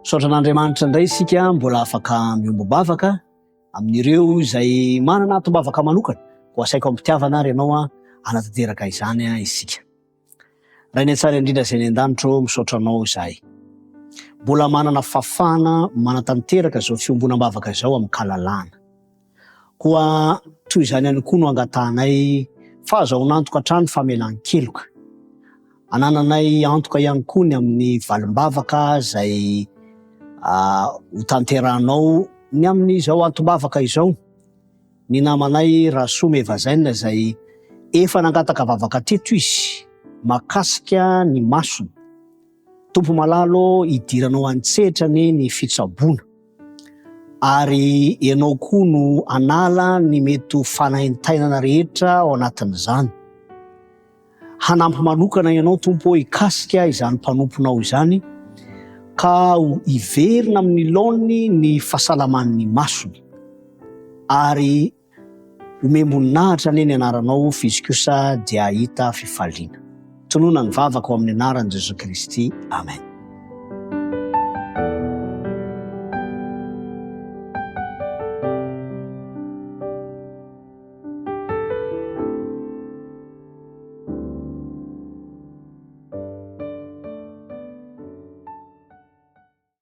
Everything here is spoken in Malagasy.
Misaotra an'Andriamanitra indray isika mbola afaka miombom-bavaka amin'ireo izay manana antom-bavaka manokana. Koa asaiko am-pitiavana ary ianao hanatanteraka izany isika. Rainay tsara indrindra izay any an-danitra ô, misaotra Anao izahay. Mbola manana fahafahana manatanteraka izao fiombonam-bavaka izao amin-kalalahana. Koa toy izany ihany koa no angatahanay fahazahoan'antoka hatrany famelan-keloka. Anananay antoka ihany koa ny amin'ny valim-bavaka izay hotanterahanao ny amin'izao antom-bavaka izao. Ny namanay Rasoa Mevazaina izay efa nangataka vavaka teto izy makasika ny masony. Tompo malala ô hidiranao an-tsehatra anie ny fitsaboana ary ianao koa no hanala ny mety ho fanaintainana rehetra ao anatin'izany. Hanampy manokana ianao Tompo ô hikasika izany mpanomponao izany ka ho hiverina amin'ny laoniny ny fahasalaman'ny masony ary Omem-boninahitra anie ny anaranao f'izy kosa dia hahita fifaliana. Tonona ny vavaka ao amin'ny anaran'i Jesoa Kristy. Amen.